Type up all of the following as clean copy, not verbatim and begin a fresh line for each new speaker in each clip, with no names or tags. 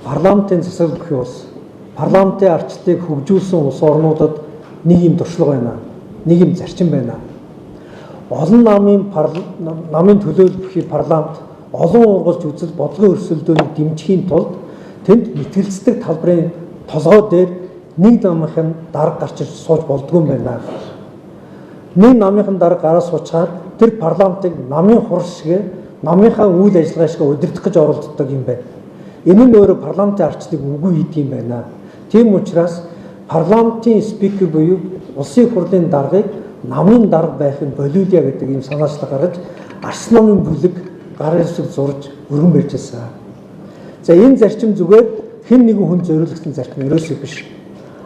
Парламентын засаглал бүхий улс, парламентын арчлалыг хөгжүүлсэн улс орнуудад нэг юм туршлага байна. Нэг юм зарчим байна. Олон намын төлөөлөл бүхий парламент олон ургалж үзэл бодлогын өрсөлдөөнийг дэмжихийн тулд тэнд мэтгэлцдэг талбарын толгой дээр нэг намынх нь дарга гарч ирж сууж болдгүй юм байна. Нэг намынх нь дарга гараа суучаар тэр парламентыг намын хурал шиг, намынхаа үйл ажиллагаа шиг удирдах гэж оролддог юм байна. Энэ нь өөрөө парламентын арчлыг үгүй хийдэг юм байна. Тийм учраас парламентын спикер буюу улсын хурлын даргыг намын дарга байхыг болиулъя гэдэг ийм санаачлал гаргаж Арс намын бүлэг гар хэсэг зурж өргөн барьж байсан. За, энэ зарчим зүгээр хэн нэгэн хүн зориулсан зарчим ерөөсөө биш.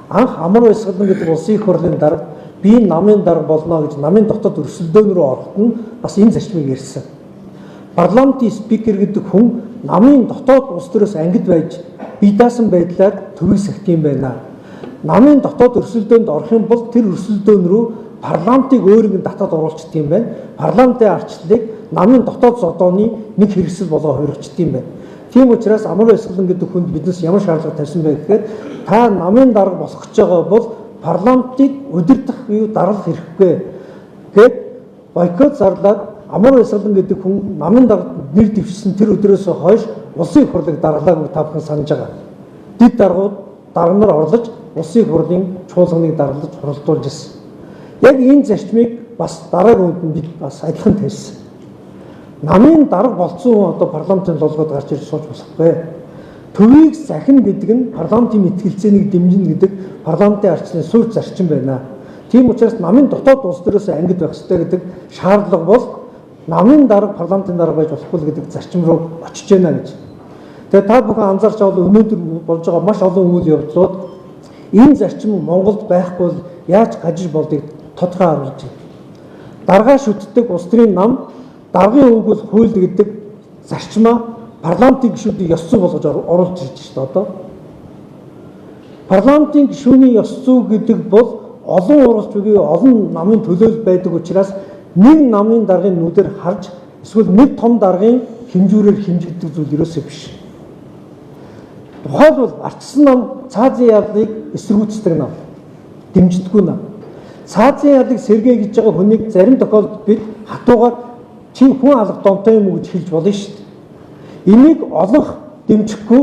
Анх Амар Баясгалан гэдэг улсын их хурлын дарга би намын дарга болно гэж намын дотоод өрсөлдөөн рүү ороход нь бас энэ зарчмыг ярьсан. Парламентын спикер гэдэг хүн намын дотоод улс төрөөс ангид байж бие даасан байдлаар төвийг сахих юм байна. Намын дотоод өрсөлдөөнд орох юм бол тэр өрсөлдөөн рүү парламентыг өөрийг нь татаад оруулчихдаг юм байна. Парламентын арчлалыг намын дотоод зодооны нэг хэрэгсэл болгоо хувирчихдаг юм байна. Тийм учраас Амар Баясгалан гэдэг хүнд биднес ямар шаардлага тавьсан бэ гэхээр та намын дарга болох гэж байгаа бол парламентыг удирдах юу даргалах хэрэггүй гээд бойкот зарлаад Амар Баясгалан гэдэг хүн намын дарга нэр дэвшсэн тэр өдрөөс хойш улсын их хурлыг даргалаагүй та бүхэн санаж байгаа. Дид даргууд дарга нар орлож улсын их хурлын чуулганыг дарлаж хуралдуулж ирсэн. Яг энэ зарчмыг бас дараагийн үнд нь бид бас адилхан тавьсан. Намын дарга болцсон хүн одоо парламентын толгойд гарч ирж сууж болохгүй. Төвийг захина гэдэг нь парламентын мэтгэлцээнийг дэмжинэ гэдэг парламентын арчлалын суурь зарчим байна. Тийм учраас намын дотоод улс төрөөс ангид байх ёстой гэдэг шаардлага бол намын дарга парламентын дарга байж болохгүй л гэдэг зарчим руу очиж байна гэж. Тэгээ та бүхэн анзаарч байгаа бол өнөөдөр болж байгаа маш олон үйл явдлууд энэ зарчим Монголд байхгүй бол яаж гажиж болдгийг тодорхой харуулж байна. Даргаа шүтдэг улс төрийн нам даргын үг бол хууль гэдэг зарчмаа парламентын гишүүдийг ёс зүй болгож оруулж ирж шүү дээ одоо. Парламентын гишүүний ёс зүй гэдэг бол олон уралч буюу олон намын төлөөлөл байдаг учраас нэг намын даргын нүдээр харж эсвэл нэг том даргын хэмжүүрээр хэмжигддэг зүйл ерөөсөө биш. Тухайлбал арчсан нам цаазын ялыг эсэргүүцдэг нам, дэмждэггүй нам. Цаазын ялыг сэргээ гэж байгаа хүнийг зарим тохиолдолд бид хатуугаар чи хүн алга донтой юм уу гэж хэлж болно шүү дээ. Энийг олонх дэмжихгүй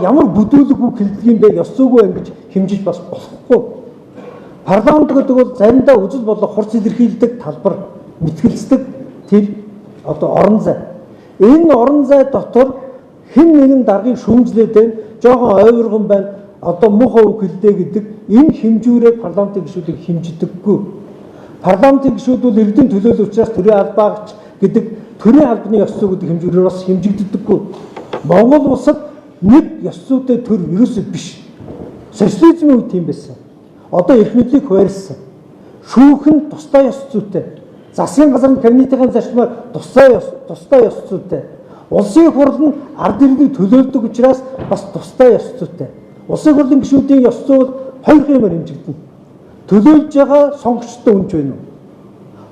ямар бүдүүлэг үг хэлдэг юм бэ, ёс зүйгүй юм гэж хэмжиж бас болохгүй. Парламент гэдэг бол заримдаа үзэл бодлого хурц илэрхийлдэг талбар, мэтгэлцдэг тэр одоо орон зай. Энэ орон зай дотор хэн нэгэн даргыг шүүмжлээд байна, жоохон ойврогон байна, одоо муухай үг хэллээ гэдэг энэ хэмжүүрээр парламентын гишүүдийг хэмждэггүй. Парламентын гишүүд бол иргэдийн төлөөлөл учраас төрийн албаагч гэдэг төрийн албаны ёс зүй гэдэг хэмжүүрээр бас хэмжигддэггүй. Монгол улсад нэг ёс зүйтэй төр ерөөсөө биш. Социализмын үед тийм байсан. Одоо эрх мэдлийг хуваарлсан. Шүүх нь тусдаа ёс зүйтэй. Засгийн газар нь кабинетийн зарчмаар тусдаа ёс зүйтэй. Улсын хурал нь ард иргэдийг төлөөлдөг учраас бас тусдаа ёс зүйтэй. Улсын хурлын гишүүдийн ёс зүй бол хоёр юмар хэмжигдэнэ. Төлөөлж байгаа сонгогчдод үнж байна уу?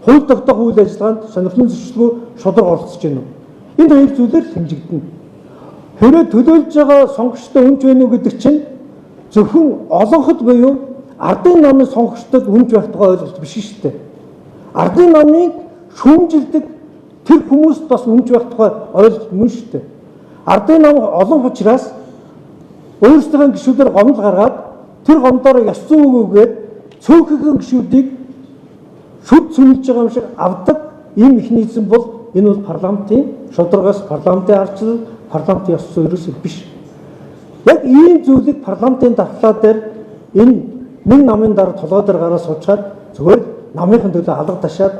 Хууль тогтоох үйл ажиллагаанд сонирхлын зөрчилгүй шударга оролцож байна уу? Энэ хоёр зүйлээр хэмжигдэнэ. Хэрвээ төлөөлж байгаа сонгогчдод үнж байна уу гэдэг чинь зөвхөн олонхот буюу ардын намын сонгогчдод үнж байх тухай ойлголт биш шүү дээ. Ардын намыг шүүмжилдэг тэр хүмүүст бас үнж байх тухай ойлголт мөн шүү дээ. Ардын нам олон учраас өөрсдийнхөө гишүүдээр гомдол гаргаад тэр гомдоороо ёс зүйн өгөөгээд цөөхөн гишүүдийг шүд цөмлөж байгаа юм шиг авдаг ийм механизм бол энэ бол парламентын шударгаас, парламентын арчлал, парламентын ёс зүй ерөөсөө биш. Яг ийм зүйлийг парламентын дархлаа дээр энэ нэг намын дараа толгой дээр гараа суучаад зүгээр намынхын төлөө алга ташаад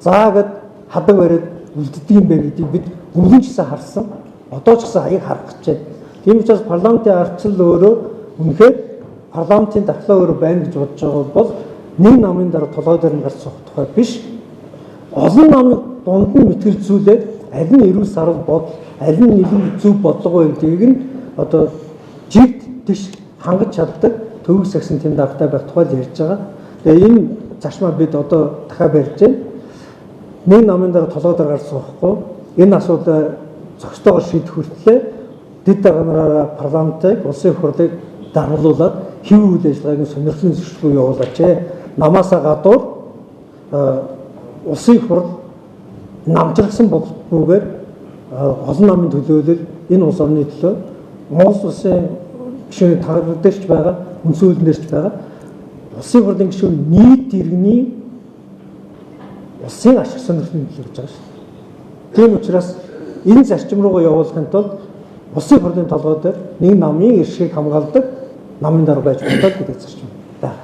заагаад хадаг бариад үлддэг юм байна гэдгийг бид өмнө ч гэсэн харсан. Одоо ч гэсэн хаяг харах гэж байна. Тийм учраас парламентын арчлал өөрөө үнэхээр парламентын дархлаа өөрөө байна гэж бодож байгаа бол нэг намын дараа толгой дээр нь гарч суух тухай биш. Олон намыг дунд нь мэтгэлцүүлээд аль нь эрүүл сарвал бодол, аль нь илүү зөв бодлого вэ гэдгийг нь одоо жигд тийш хангаж чаддаг төвөг сагсан тэм даргатай байх тухай л ярьж байгаа. Тэгээ энэ зарчмаа бид одоо дахиад барьж байна. Нэг намын дараа толгой дээр гарч суухгүй энэ асуудлаа зохистойгоор шийдэх хүртлээр Дэд дарга парламентыг, улсын хурлыг даргалуулаад хэв үйл ажиллагааг сонирхлын зөрчлөө явуулаач. Намаасаа гадуур улсын хурл намжирсан болбүүгээр олон намын төлөөлөл, энэ улс орны төлөө, Монгол улсын гишүүний тагвар дээрч байгаа, үндсэн хуулийн дээрч байгаа улсын хурлын гишүүн нийт иргэний, улсын ашиг сонирхлын төлөө гэж байгаа шүү дээ. Тийм учраас энэ зарчим руугаа явуулахын тулд улсын хурлын толгой дээр нэг намын эрхийг хамгаалдаг намын дарга байж болдог гэдэг зарчим байна.